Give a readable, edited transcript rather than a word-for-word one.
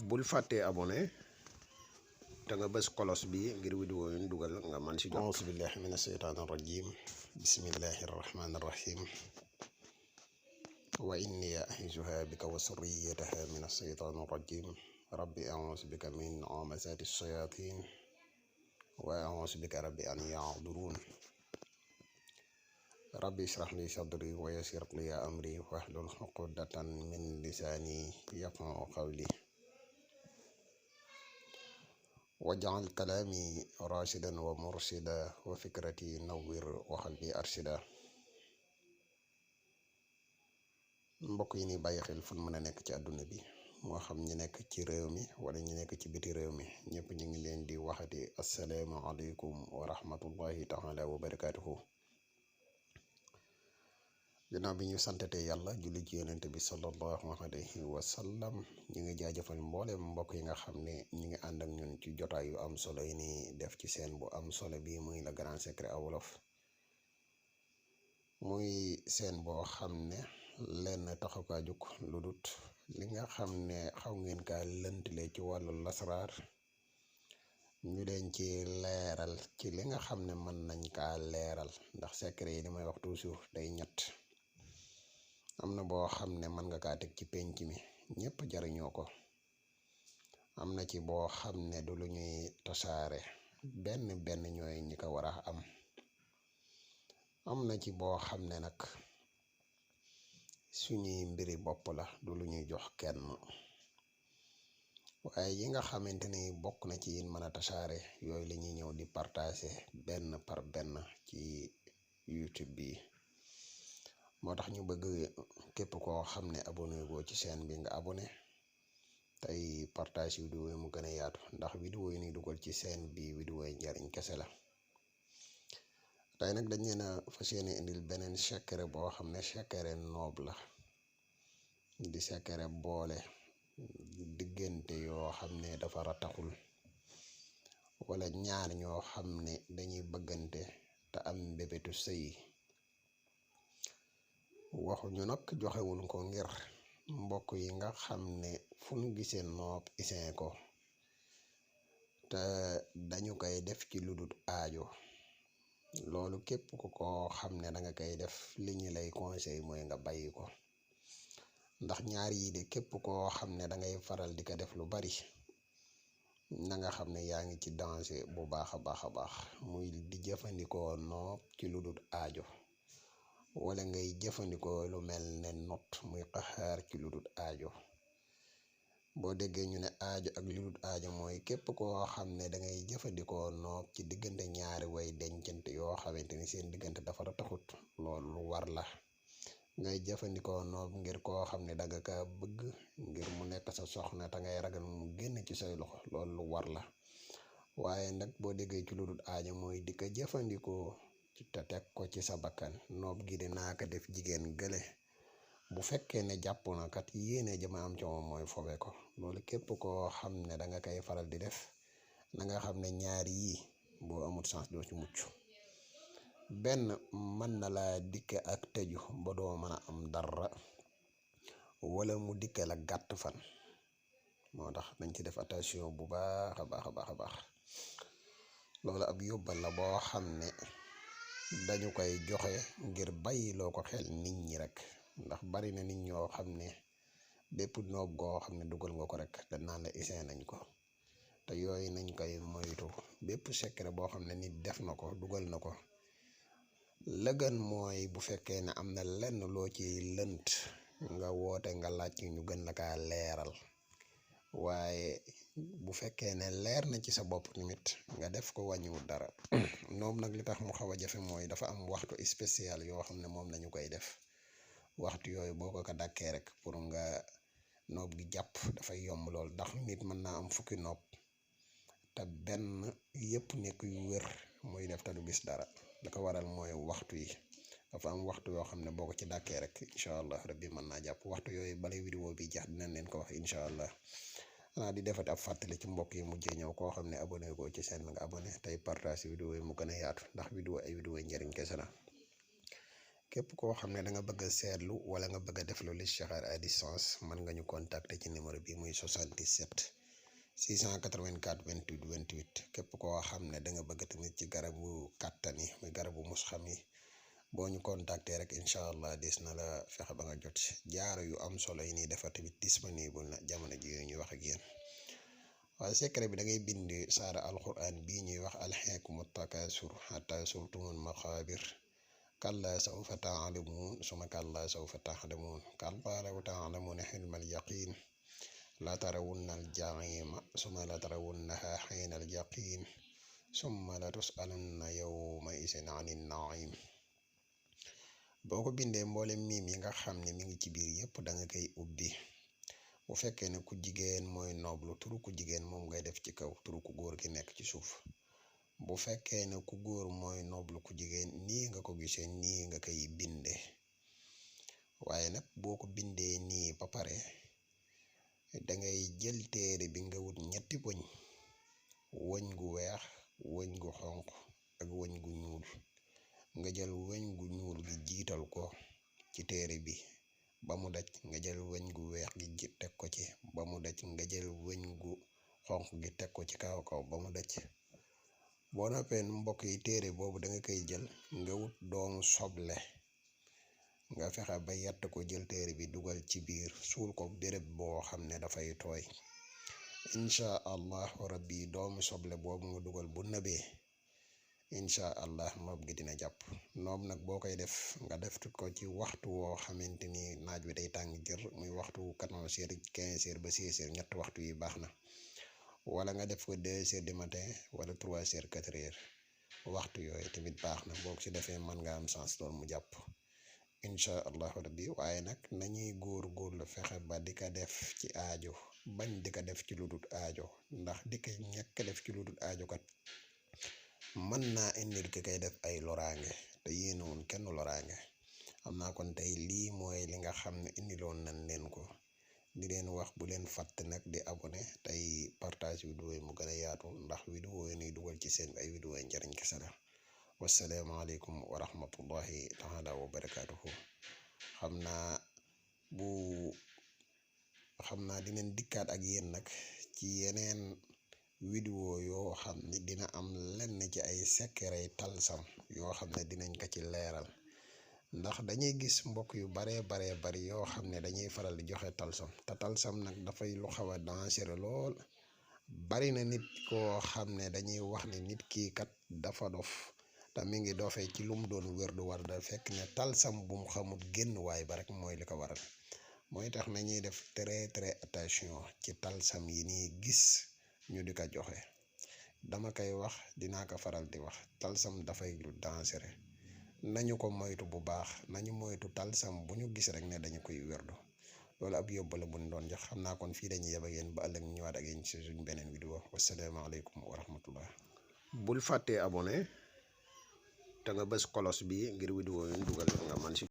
bul fàttee abonné te nga bës kolos bi ngir vidéo yu ñu dugal nga man si jot. auzu billahi mina sheytaani rajim bismillahi rahmaani rahim wa inni a'iizuha bika wa surriyataha mina sheytaani rajim rabbi a'uuzu bika min hamazati shayatin wa a'uuzu bika rabbi an yahduruun rabbi ishrah li sadri wa yassir li amri wahlul uqdatan min lisaani yafqahu qawli waj'al kalaami rashidan wa murshida wa fikrati nawwir wa qalbi arshida. mbokk yi ni bàyyi xel fu mën a nekk ci àdduna bi moo xam ñi nekk ci réew mi wala ñi nekk ci biti réew mi ñëpp ñu ngi leen di waxati assalaamu aleykum wa rahmatullahi taala wa barakaatuhu. ginnaaw bi ñu santatee yàlla julli ci yonent bi sallallahu alayhi wa sallam ñu ngi jaajëfal mboolem mbokk yi nga xam ne ñu ngi ànd ak ñun ci jotaay yu am solo yi ni def ci seen bu am solo bi muy le grand secret à wolof, muy seen boo xam ne lenn taxu kaa jóg lu dut li nga xam ne xaw ngeen kaa lëntale ci wàllu lasraar ñu leen ci leeral ci li nga xam ne mën nañ kaa leeral, ndax secret yi li may wax toujours day ñett. am na boo xam ne mën nga kaa teg ci penc mi ñëpp jariñoo ko, am na ci boo xam ne du lu ñuy tasaare benn ñooy ñi ko war a am na ci boo xam ne nag suñuy mbiri bopp la du lu ñuy jox kenn, waaye yi nga xamante ni bokk na ci yin mën a tasaare yooyu la ñuy ñëw di partager benn par benn ci YouTube bi. moo tax ñu bëgg képp koo xam ne abonné goo ci chaîne bi nga abonné tey partage vidéo yi mu gën a yaatu, ndax vidéo yi ni dugal ci chaîne bi vidéo yi njariñ kese la. tey nag dañ leen a fas yéene indil beneen secret boo xam ne secret noob la, di secret boole diggante yoo xam ne dafa rataxul wala ñaar ñoo xam ne dañuy bëggante te am mbébétu sëy. waxuñu nag joxewuñ ko ngir mbokk yi nga xam ne fu ñu gisee noob isin ko te dañu koy def ci lu dul aajo. loolu képp ku ko xam ne danga koy def li ñu lay conseil mooy nga bàyyi ko, ndax ñaar yii de képp koo xam ne dangay faral di ko def lu bari na nga xam ne yaa ngi ci danger bu baax a baax muy di jëfandikoo noob ci lu dul aajo, wala ngay jëfandikoo lu mel ne not muy xaxaar ci lu dul aajo. boo déggee ñu ne aajo ak lu dul aajo mooy képp koo xam ne dangay jëfandikoo noob ci diggante ñaari way dencante yoo xamante ni seen diggante dafa taxut, loolu lu war la. ngay jëfandikoo noob ngir koo xam ne danga kaa bëgg ngir mu nekk sa soxna te ngay ragal mu génn ci say loxo, loolu lu war la. waaye nag boo déggee ci lu dul aajo mooy di ko jëfandikoo te teg ko ci sa bakkan. noob gi dinaa ko def jigéen gële bu fekkee ne jàpp na kat yéene jama am ci moom mooy fobe ko. loolu képp koo xam ne danga koy faral di def na nga xam ne ñaar yii boo amul chance doo ci mucc. benn mën na laa dikke ak tëju ba doo mën a am dara, wala mu dikke la gàtt fan. moo tax dañ ci def attention bu baax a baax. loolu ab yóbbal la boo xam ne dañu koy joxe ngir bàyyiloo ko xel nit ñi rek, ndax bari na nit ñoo xam ne bépp noob goo xam ne dugal nga ko rek dañ naan la isin nañ ko, te yooyu nañ koy moytu. bépp secret boo xam ne nit def na ko dugal na ko, la gën mooy bu fekkee ne am na lenn loo ci lënt nga woote nga laaj ñu gën la kaa leeral. waaye bu fekkee ne leer na ci sa bopp tamit nga def ko wàññiwul dara. noob nag li tax mu xaw a jafe mooy dafa am waxtu spécial yoo xam ne moom lañu koy def. waxtu yooyu boo ko dàkkee rek pour nga noob gi jàpp dafay yomb lool, ndax nit mën naa am fukki noob te benn yëpp nekk yu wér muy def te du gis dara. da ko waral mooy waxtu yi dafa am waxtu yoo xam ne boo ko ci dàkkee rek incha allah rabbi mën naa jàpp. waxtu yooyu balay vidéo bi jeex dinañ leen ko wax incha allah. xanaa di defati ab fàttali ci mbokk yi mujjee ñëw koo xam ne abonné ko ci seen nga abonné tey partage vidéo yi mu gën a yaatu, ndax vidéo ay vidéo njëriñ kese la. képp koo xam ne da nga bëgg a seetlu wala nga bëgg a def lu listixaar à distance mën nga ñu contacter ci numéro bi muy 77 684 28 28 képp koo xam ne da nga bëgg tamit ci garabu kàttan yi muy garabu musxam yi boo ñu contacter rek incha allah des na la fexe ba nga jot ci jaaro yu am solo yi nii dafa tamit disponible na jamono ji ñuy wax ak yéen. waaye secret bi da ngay bind saara alquran bii ñuy wax alxeekumu takasur xata surtumul maqabir kalla sawfa taalamuun suma kalla sawfa taalamuun kalla law taalamuuna xilmal yaqin la tarawunna al jaxiima suma la tarawunnaha xayna al yaqin summa la tusalunna yawma isin anin naim. boo ko bindee mboolem miim yi nga xam ne mi ngi ci biir yépp da nga koy ubbi. bu fekkee ne ku jigéen mooy noblu turu ku jigéen moom ngay def ci kaw turu ku góor gi nekk ci suuf. bu fekkee ne ku góor mooy noblu ku jigéen nii nga ko gisee nii nga koy binde waaye nag boo ko bindee nii ba pare dangay jël téere bi nga wut ñetti wëñ gu weex wëñ gu xonq ak wëñ gu ñuul nga jël wëñ gu ñuul gi jiital ko ci téere bi ba mu daj nga jël wëñ gu weex gi teg ko ci ba mu daj nga jël wëñ gu xonq gi teg ko ci kaw kaw ba mu daj. boo noppee mbokk yi téere boobu da nga koy jël nga wut doomu soble nga fexe ba yett ko jël téere bi dugal ci biir suul ko béréb boo xam ne dafay tooy incha allahu rabbi doomu soble boobu nga dugal bu nëbee incha allah noob gi dina jàpp. noob nag boo koy def nga def ko ci waxtu woo xamante ni naaj wi day tàng jër muy waxtu 14h 15h ba 16h ñett waxtu yi baax na wala nga def ko 2h du matin wala 3h 4h waxtu yooyu tamit baax na boo ko ci defee mën nga am chance lool mu jàpp incha allahu rabbi. waaye nag nañuy góor-góorlu fexe ba di ko def ci aajo bañ di ko def ci lu dul aajo ndax di ko ñàkk def ci lu dul aajo kat mën naa indil ki koy def ay loraange te yéenewul kenn loraange. xam naa kon tey lii mooy li nga xam ne indiloon nañ leen ko di leen wax bu leen fàtt nag di abonné tey partage vidéo yi mu gën a yaatu ndax vidéo yi nuy dugal ci seen ay vidéo yi njëriñ kese la. wasalaamaaleykum wa rahmatullahi taala wa barakaatuhu. xam naa dinañ dikkaat ak yéen nag ci yeneen vidéo yoo xam ne dina am lenn ci ay secret talsam yoo xam ne dinañ ko ci leeral ndax dañuy gis mbokk yu baree bari yoo xam ne dañuy faral di joxe talsam te talsam nag dafay lu xaw a dangereux lool. bari na nit koo xam ne dañuy wax ne nit kii kat dafa dof te mi ngi dofee ci lu mu doon wér du war da fekk ne talsam bu mu xamul génn waay ba rek mooy li ko waral. mooy tax nañuy def très attention ci talsam yi nii gis ñu di ko joxe. dama koy wax dinaa ko faral di wax talsam dafay lu dangereux nañu ko moytu bu baax nañu moytu talsam bu ñu gis rek ne dañu koy wérdu loolu ab yóbbale bu ñu doon jox. xam naa kon fii dañuy yeb ak yéen ba ëllëg ñu ñëwaat ak yéen ci suñ beneen vidéo wasalaamaaleykum wa rahmatullah. bul fàttee abonné te nga bës kolos bi ngir vidéo yu ñu dugal nga man si